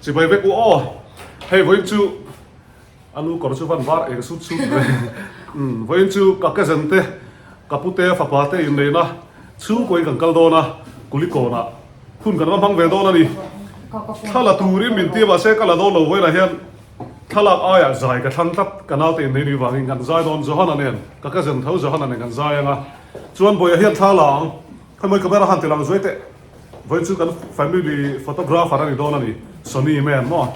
Chibai vek u aw. Hei vawiin chu a nu kawr chu van var eng sut sut ve. Umm vawiin chu ka cousin te ka pute fapa te inneihna chhungkawiin kan kal dawn a Kulikawnah hun kan va hmang ve dawn a ni. Thla la turin min ti a mahse ka la dawn lo vawiinah hian thlalak aiah zai ka thlang tlat ka naute inneih ni vangin kan zai dawn Johana nen ka cousin tho Johana nen kan zai ang a chuan Bawiha hian thla la ang Khawi mawi camera han ti lang zuai teh. Vawiin chu kan family photographer a ni dawn a ni, Sony man maw?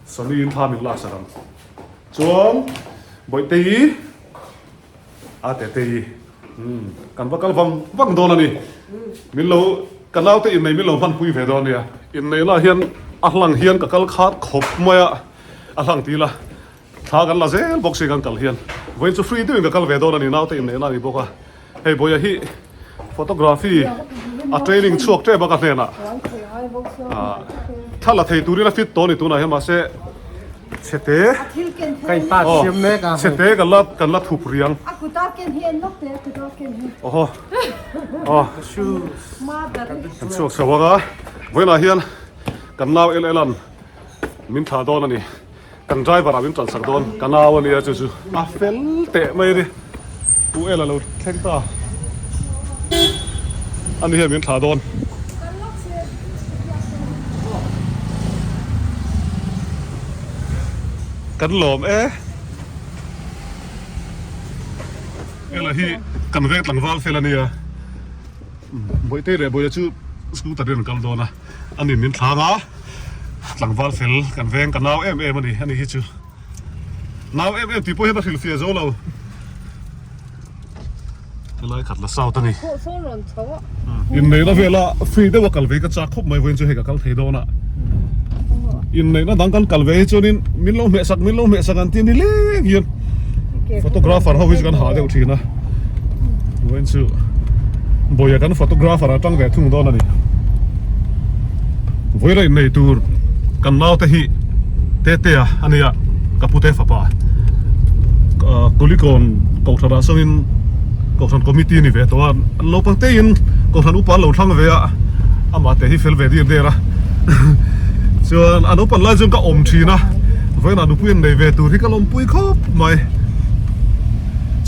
Sony in thla min laksak ang. Chuan Bawihtei a Tetei umm kan va kal vang vang dawn a ni. Min lo ka naute innei min lo hmanpui ve dawn nia. Innei lah hian a hlang hian ka kal khat khawp mai a, a hlang ti ila Thla kan la zel bawk si kan kal hian vawiin chu free deuhin ka kal ve dawn a ni naute inneihna a ni bawk a hei Bawiha hi photography a training chhuak tep a ka hnenah ah thla la thei turin a fit tawh a ni tunah hian mahse chhete aw chhete kan la kan la thup riang awhaw aw kan chhuak chho ang a vawiinah hian kan nau el elan min thlah dawn a ni. Kan driver ah min tlansak dawn ka nau a nia chu chu a fel teh mai a ni U Ela lo thleng ta a ni hian min thlah dawn. Kan lawm e Ela hi kan veng tlangval fel a nia Bawihtei leh Bawiha chu scooter in an kal dawn a. A ni min thlang a, tlangval fel kan veng ka nau em em a ni, ani hi chu nau em em tih pawh hian a hrilhfiah zo lo. Helai khat la south a ni. Inneihna vela free deuha kal ve ka chak khawp mai vawiin chu hei ka kal thei dawn a. Inneihna dang kan kal ve hi chuanin min lo hmehsak min lo hmehsak an ti a ni leng hian photographer ho hi chu kan hah deuh thin a vawiin chu Bawiha kan photographer a tang ve thung dawn a ni vawiin a innei tur kan naute hi Tetea a nia ka pute fapa Kulikawn kohhran ah sawnin kohhran committee a ni ve tawh a an naupang teiin kohhran upa an lo thlang ve a amah te hi fel ve dir der a chuan a naupang lai chuan ka awm thin a vawiinah nupui an nei ve tur hi ka lawmpui khawp mai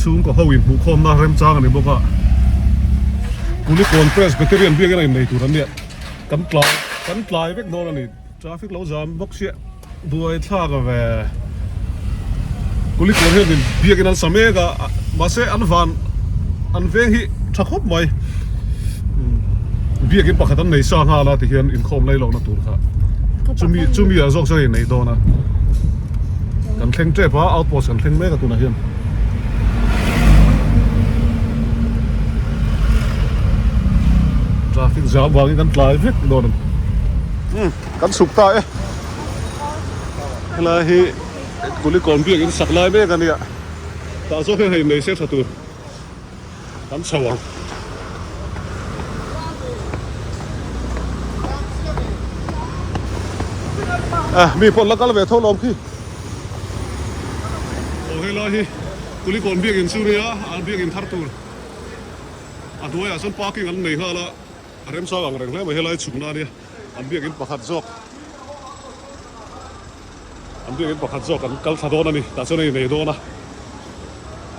chhungkaw ho inhmuhkhawmna remchang a ni bawk a Kulikawn Presbyterian biakin a innei tur an nia kan tlai kan tlai vek dawn a ni traffic lo zam bawk sia. Buai thlak ve. Kulikawn hian min biakin an sa mek a, mahse an van an veng hi tha khawp mai. Biakin pakhat an nei sa nghal a ti hian inkhawm lai lohna tur kha. Chumi chumi ah zawk chuan innei dawn a. Kan thleng tep a, outpost kan thleng mek a tunah hian. Traffic jam vangin kan tlai vek dawn a ni. Kan chhuk ta e. Helai hi Kulikawn biak in sak lai mek a nia. Tah zawk hian hei nei se tha tur kan chho ang. Eh mi pawh la kal ve tho lawm khi. Aw helai hi Kulikawn biak in chu nia an biak in thar tur a hnuaiah chuan parking an nei nghal a. A remchang ang reng hle mai helai chhukna ania an biakin pakhat zawk an biakin pakhat zawk an kal thla dawn a ni tah chuan a inei dawn a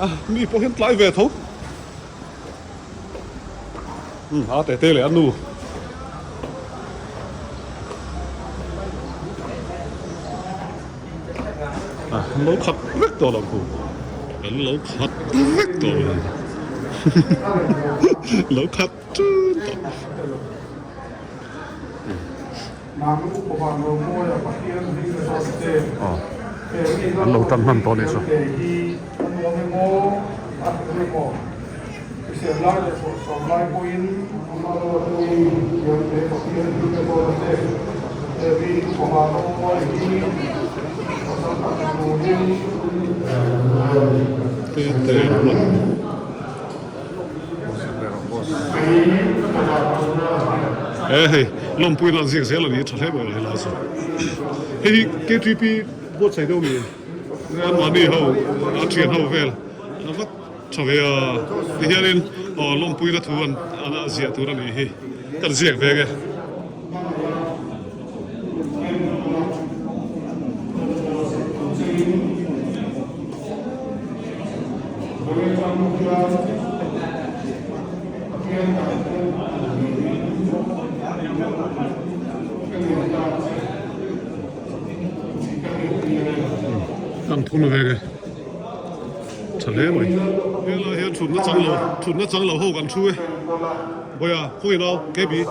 a mi pawh hian tlai ve tho umm a tete leh a nu a lo khat vek tawh lo khu an lo khat vek tawh lo lo khat. An lo tan hman tawh a nih chu. He hei lawmpui nan ziak zel a ni tha hle mai a helai chu hei hi KTP buatsaih deuh mi an mahni ho an thian ho vel a va tha ve a tihianin aw lawmpui na thu an a ziah tur a nih hi kan ziak ve nge. Kan thun ve nge tha hle mai helai hian thutna chang lo thutna chang lo ho kan thu e bawiha khawi nau kebi.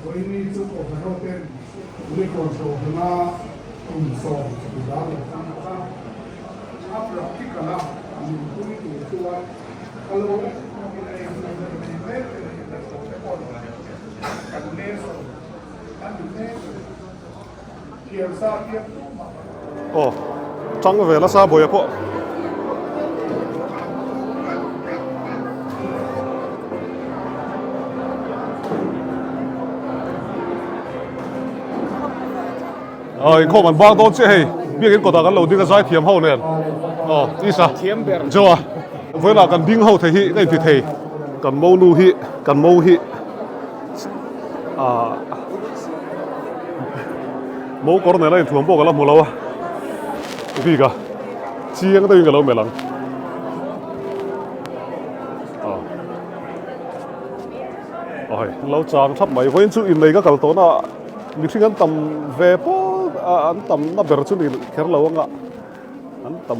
Vawiini chu Kohhran hoten record zawhna kum 10 lo hmang bawk a, a practical a nunpui tur chuan ka lo inei mek te leh inneih te pawh kan lesson a ni mek a ni. Thiam sa thiam tumah kan awm lo. Aw, tang ve nasa bawiha pawh. Aw, inkhawm an bang dawn chiah hei. Biakin kawtah kan lo ding a zai thiam ho nen. Aw, Isa, Joa, vawiinah kan ding ho thei hi ka inti thei. Kan monu hi, kan mo hi. Ahh mo kawr nena inthuam pawh ka la hmu lo a bik a chiang deuhin ka lo melh ang aw aw hei lo chang thap mai vawiin chu innei ka kal tawhna ah mihring an tam ve pawh an tam na ber chu ni kher lo anga an tam.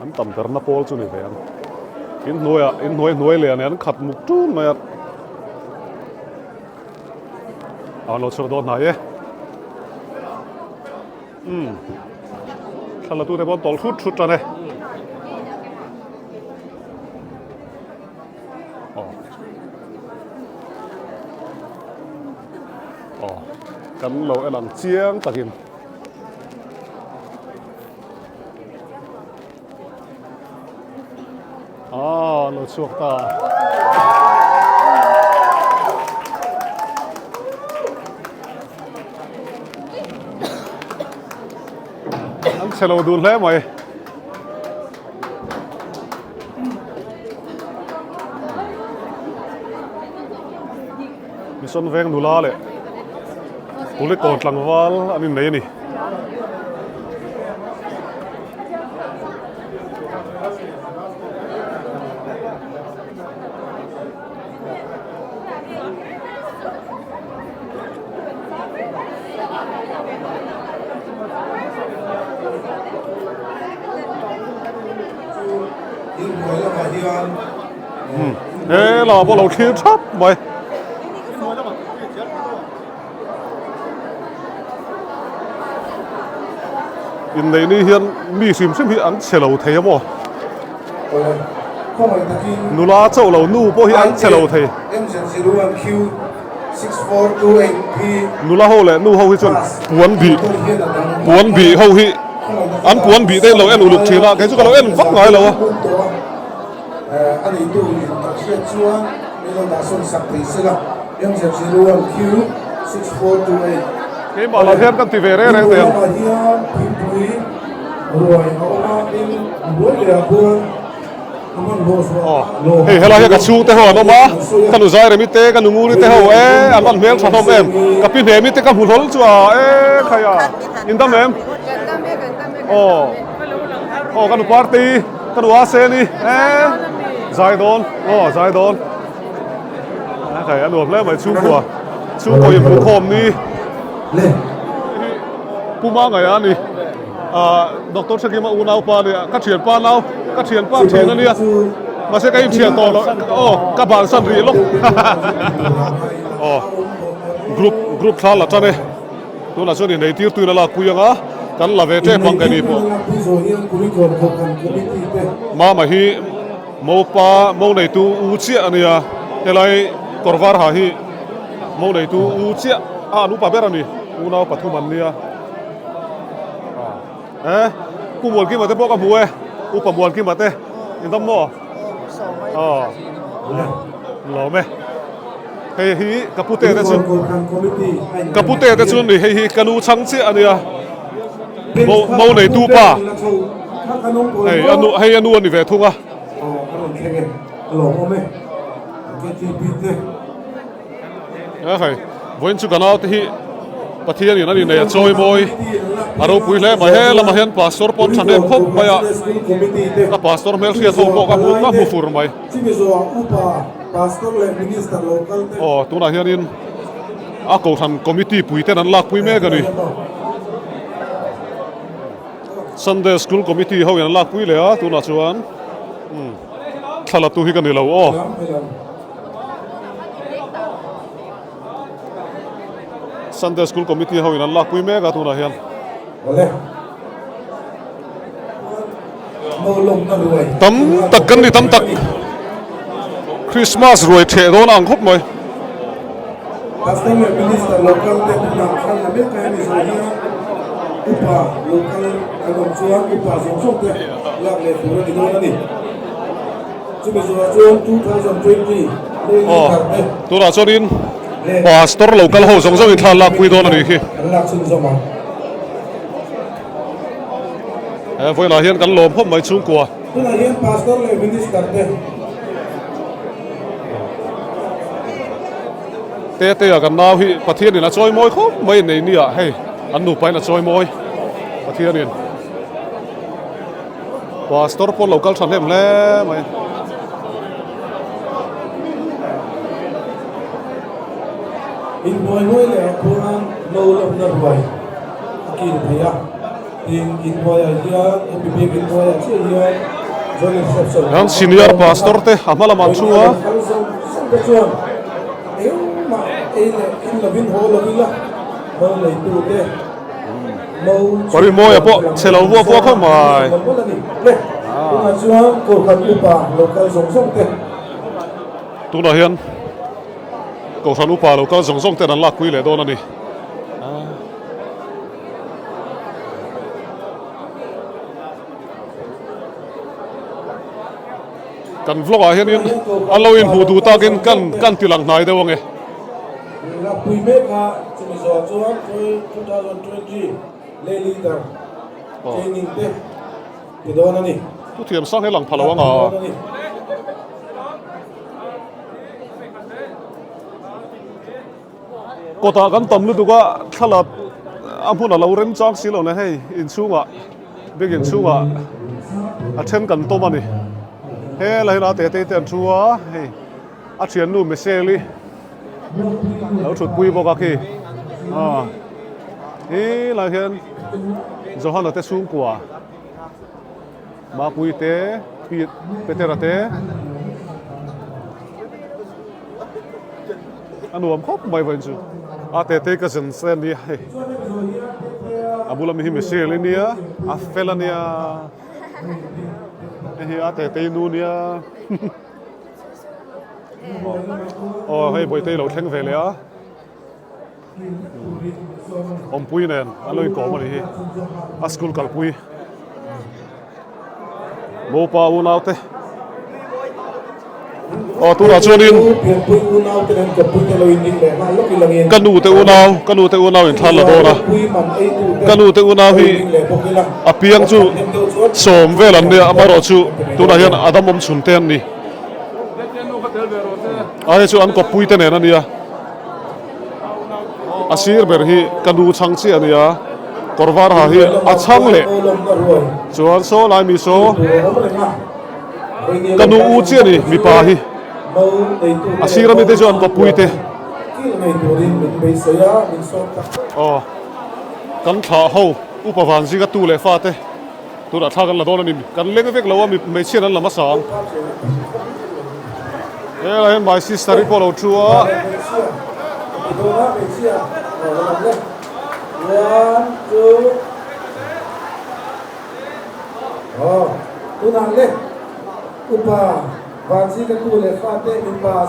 An tam berna pawl chu ni ve ang. In hnuaiah in hnuai hnuai leh an khat muk ṭun mai a. A lo chhuak dawn hnai e. Umm. Thla la tute pawh an tawlh hrut hrut ṭan e. Aw. Aw. Kan lo en ang chiang takin. Ah, lo chhuak ta. An chhe lo dun hle mai. Mission veng nula leh Kulikawn tlangval an innei a ni. He lamah pawh lo thlir thap mai. Inneih ni hian mi hrim hrim hi an chhe lo thei a maw? Nula chauh lo nu pawh hi an chhe lo thei. Nula ho leh nu ho hi chuan puan bih puan bih ho hi an puan bih te in lo en uluk thin a kei chu ka lo en vak ngai lo a. A neitu in kan hriat chuan min lo dah sawn sak thei se la, MZ01Q 6428. Keimah lah hian kan ti ve reng reng thei ang. Lamah hian thingpui ruai a awm a, tin buai leh ah khuan a hmanhmawh zuah lawm. Hei helai hian ka chhungte ho an awm a, ka nu Zairemi te, ka nu Nguri te ho e, an van hmel tha hlawm em, ka pi Hnemi te ka hmu hlawl chu a e khai a, in dam em? Aw, aw ka nu Party. Ka duh a se ni e zai dawn aw zai dawn kai a nuam hle mai chhungkua chhungkaw in hmuh khawm ni puma ngaih a ni ah doctor Thakima unau pa nia ka thian pa nau ka thian pa thian a nia mahse ka inthian tawh lo aw ka bansan rih lawk aw group group thla la tan e. Tunah chuan inei tir tuin a lakpui ang a, kan la ve tep ang keini pawh. Mama hi Mopa mo neitu u chiah a nia, helai kawr var ha hi mo neitu u chiah a an upa ber a ni, unau pathum an nia. E, Pu Mualkima te pawh ka hmu e, Upa Mualkima te, in dam maw? Aw, lawm e. Hei hi ka pute te chu ka pute te chu ni hei hi ka nu chhang chiah a nia mo mo neitu pa hei a nu hei a nu a ni ve thung a. A hei vawiin chu ka naute hi Pathianin a ni nei a chawi mawi a ropui hle mai he lamah hian pastor pawh an thahnem khawp mai a ka pastor hmelhriat ho pawh ka hmu ka hmu fur mai. Aw tunah hianin a kohhran committee pui ten an lakpui mek a ni. Sunday school committee ho in an lakpui leh a tunah chuan umm thla la tu hi ka ni lo aw. Sunday school committee ho in an lakpui mek a tunah hian. Tam tak kan ni tam tak Christmas ruai theh dawn a ang khawp mai. Pastor leh Minister local te tunah khan la mek a hemi zawh hian upa local kan awm chuan upa zawng zawng te lak leh tur a ni dawn a ni. Chumi zawhah chuan 2020 lei Aw, thar te tunah chuanin leh Pastor local ho zawng zawngin thla an lakpui dawn a nih hi. An lak chhunzawm ang. He vawiinah hian kan lawm khawp mai chhungkua. Tunah hian Pastor leh Minister te. Tetea kan nau hi Pathianin a chawi mawi khawp mai nei nia hei an nupain a chawi mawi Pathianin Pastor pawh lo kal tha hlem hle mai. Inhnuai hnuai leh ah khuan no lawmna ruai a kil thei a, tin inhnuaiah hian hemi bik inhnuaiah chiah hian joint reception a Kan senior pastor te a hma lamah an thu a. Kal zawng zawng te chuan engmah ei leh in lovin haw lo ila no neitu te no Pari Mawia pawh chhe lo vuah vuah khawp mai. Tunah chuan Kohhran upa lo kal zawng zawng te. Tunah hian. Kohhran upa lo kal zawng zawng ten an lakpui leh dawn a ni. Kan vlog ah hianin an lo inhmuh duh takin kan kan ti lang hnai deuh ange. Lakpui mek a chumi zawh chuan 2020 lay leader training te ti dawn a ni. Thuthiam sang hi lang pha lo anga. Kawtah kan tam lutuk a thlalak a hmun a lo rem chang si lo le hei inchhungah bik inchhungah a then kan tawm a ni helai hian a te te te an thu a hei a thiannu Michelle-i lo thutpui bawk a khi ah helai hian Johana te chhungkua. Mapui te, Petera te a nuam khawp mai vawiin chu a tete ka zen se a nia hei a bula mi hi Michelle i nia a fel a nia hei hi a tete i nu nia aw hei bawihte i lo thleng ve leh a. Awmpui nen an lo inkawm a nih hi a school kalpui Mopa unau te aw tunah chuanin ka nu te unau ka nu te unau in thlan la dawn a ka nu te unau hi a piang chu sawm vel an nia amaherawhchu tunah hian a dam awm chhun te an ni. A hei chu an kawppui te nen a nia a sir ber hi ka nu chhang chiah a nia kawr var ha hi a chhang leh chuan saw lai mi saw ka nu u chiah a ni mipa hi a sir ami te chu an kawppui te aw kan thlah ho upa van zinga tu leh fa te. Tunah thla kan la dawn a ni. Kan leng vek lo a, hmeichhia an la hmasa ang. Helai hian my sister hi pawh a lo thu a.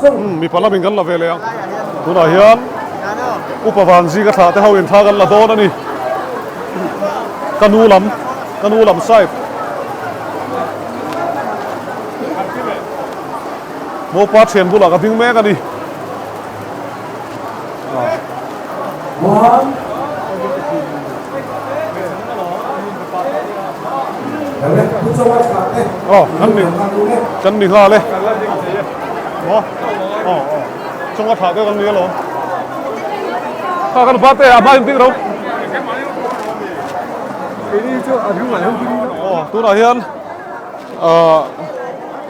Umm mipa lamin kan la ve leh ang. Tunah hian upa Vanzika thlah te ho in thla kan la dawn a ni. Ka nu lam, ka nu lam side. Mopa thian bulah ka ding mek a ni. Aw kan ni kan ni nghal e maw aw aw chawnga thlah te kan ni alawm kha kan pa te a hma in ding ro aw tunah hian ah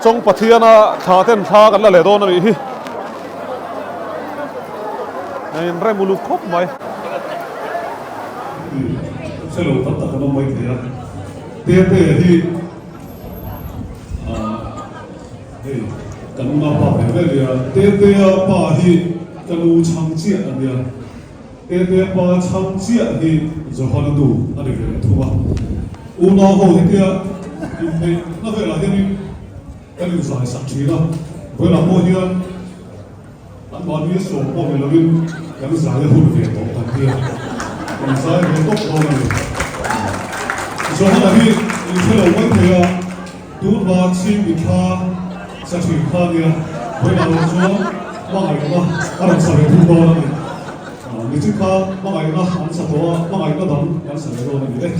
chawng pathiana thla ten thla kan la leh dawn a nih hi. In rem uluk khawp mai. Hre lo tam tak an awm mai thei a. Tete hi hei kan unau pa ve ve nia. Tetea pa hi ka nu chhang chiah a nia. Tetea pa chhang chiah hi Johana nu a ni ve leh thung a. Unau ho hetia inneihna velah hianin Kan inzai sak thin a, vawilah pawh hian an mahni sawm pawh ni lovin kan zai a hun ve tawh tak hian kan zai ve tawp dawn a ni. Johana hi inhre lo mai thei a, tunhma chhing mithla sa thin kha nia, vawilah lo chuan hmangaihna a rawn sa ve thung dawn a ni. Nichik kha hmangaihna an sa tawh a, hmangaihna dang kan sa ve dawn a ni e.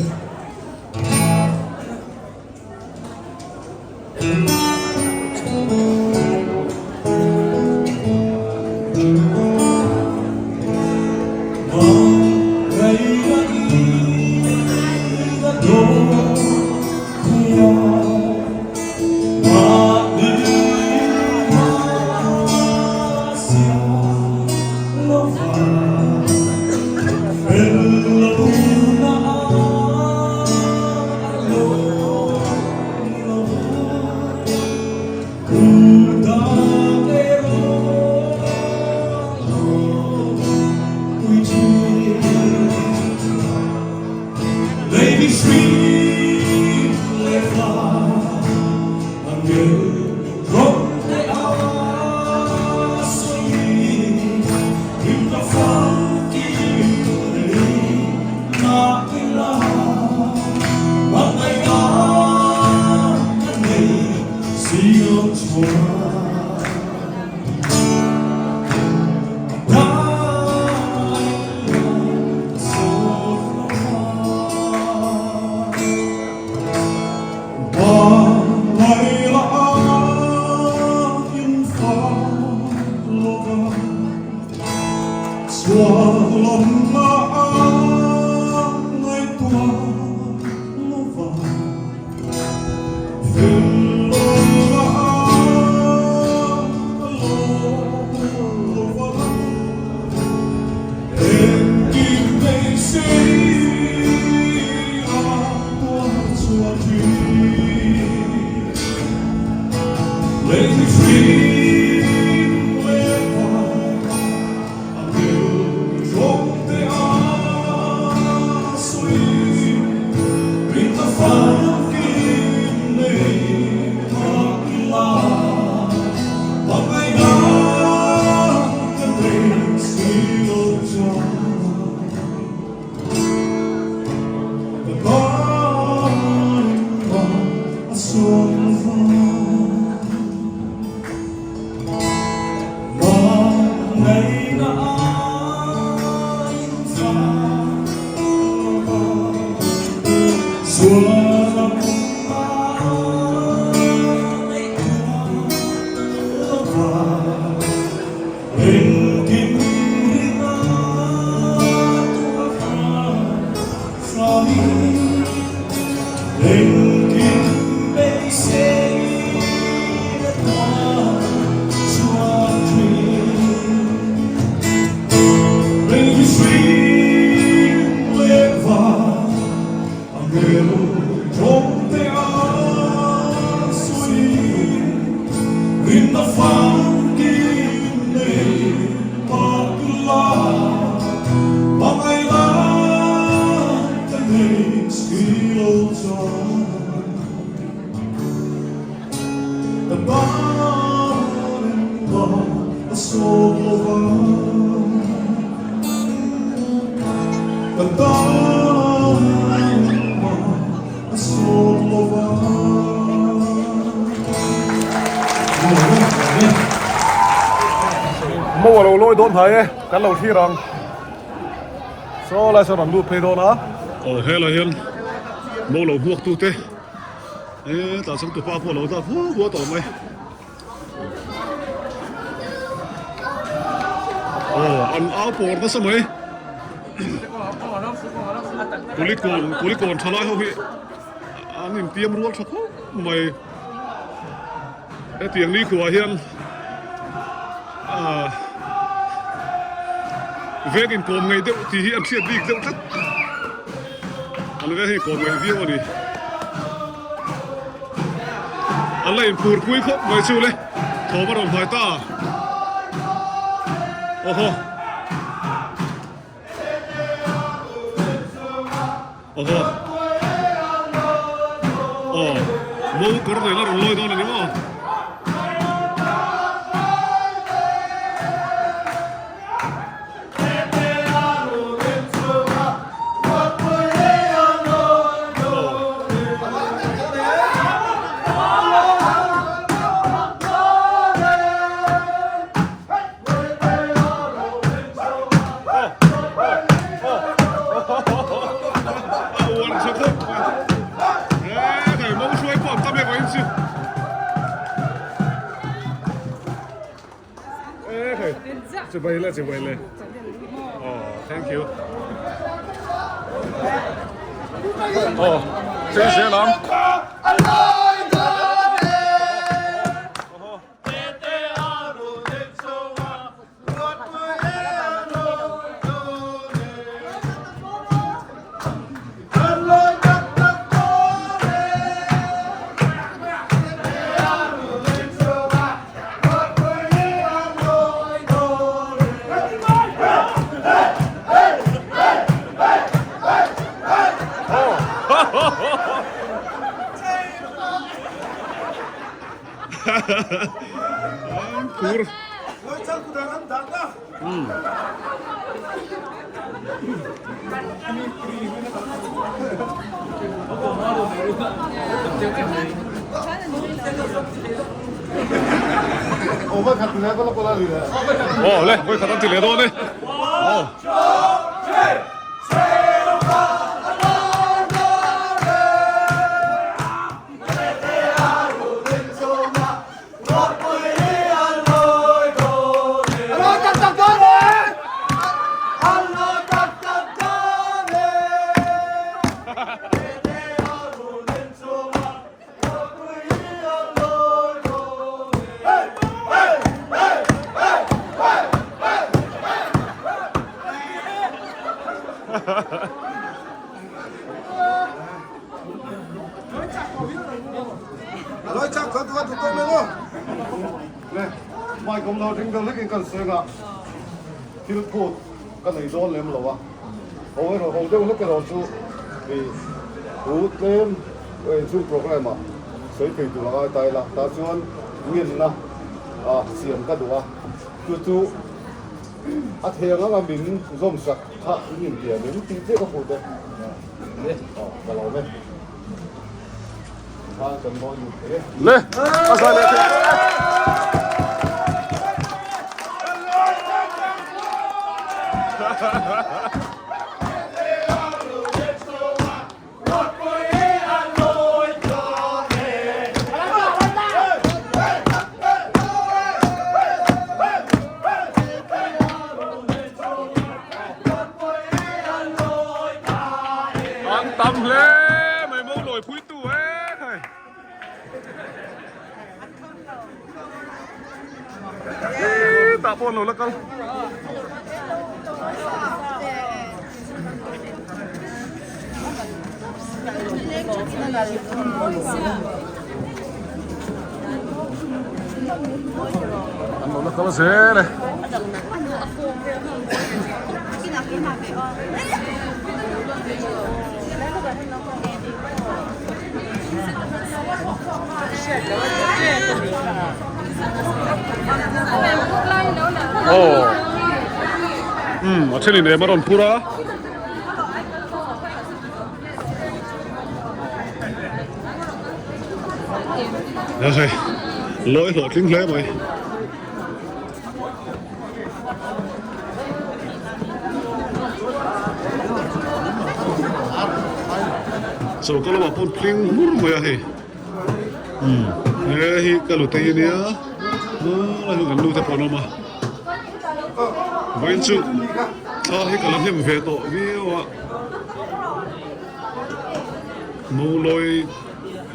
Mo a lo lawi dawn hnai e, kan lo thlir ang. Saw lai sawn an lut phei dawn a. Aw helai hian mo lo hmuak tu te hetah chuan tupa pawh a lo dak huau huau tawh mai. Aw an au pawr nasa mai. Kulikawn kulikawn tha lai ho hi an inpiam rual tha khawp mai. Hetiang nikhuaah hian aaa veng inkawm ngei deuh tih hi an hriat bik deuh tlat. An veng hi inkawm ngei viau a ni. An la inphur pui khawp mai chu le thawm a rawn hmai ta. Aw haw. Aw aw mo kawr nen a rawn lawi dawn a ni maw? Chibai le chibai le oh thank you oh chei zel ang. Phur. Aw le, vawi khat an ti leh dawn e. Aw. Thil phut ka nei dawn lem lo a, ho erawh ho deuh hlek erawh chu i thu tlem chu programme ah sawi thei tur a ngai ta ila, tah chuan ngenna siam ka duh a, chu chu a thei ang anga min zawm sak kha in intiam em tih chiah ka fuh te ka lawm e. Le a zai leh thei. An tam hle mai mo lawi phui tu e khai. Tah pawh an lo la kal. An lo la kal zel e. Aw umm a thenin em a rawn phur a. Hei lawi hlawhtling hle mai. Choka lamah pawh tling hmur mai a hei umm he hi ka lutei ania hmanlai hian kan nu te pawh an awm a vawiin chu thla hi ka la hnem ve tawh viau a Mawlawi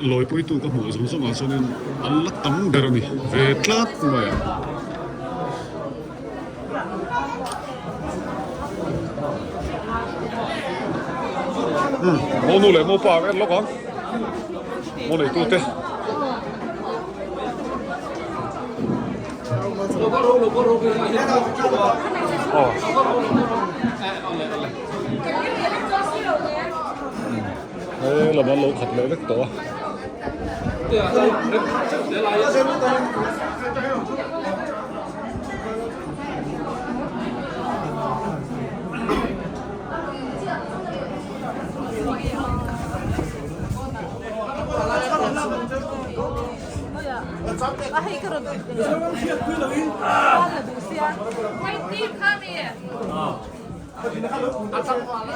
lawipuitu ka hmuh zawng zawngah chuanin an la tam ber a ni ve tlat mai a. Mo nu leh mo pa ang en lawk ang mo neitu te. He lam an lo khat leh vek tawh a.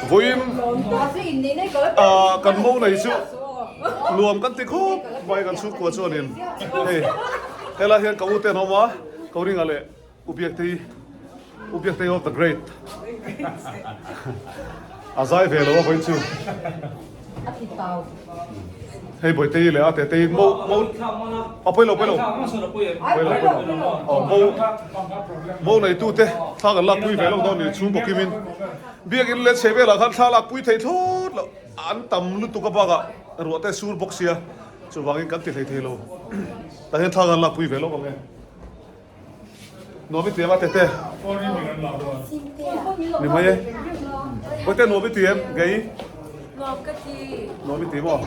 Vawiin ah kan mo nei chu nuam kan ti khawp mai kan chhungkua chuanin hei helai hian ka u te an awm a ko ringa leh U Biaktei U Biaktei of the great a zai ve lo a vawiin chu hei Bawihtei leh a Tetei mo mo a pawi lo pawi lo pawi lo pawi lo aw mo mo neitu te thla kan lakpui ve lo dawn ni chhungkaw kimin biakin leh chhe velah khan thla lakpui thei thlawt loh an tam lutuk a bakah ruah te sur bawk sia chuvangin kan ti hlei thei lo tah hian thla kan lakpui ve lawk ang e. Nuam i ti em a tete? Ni mai e. Bawihte nuam i ti em? Gei? Nuam ka ti. Nuam i ti maw?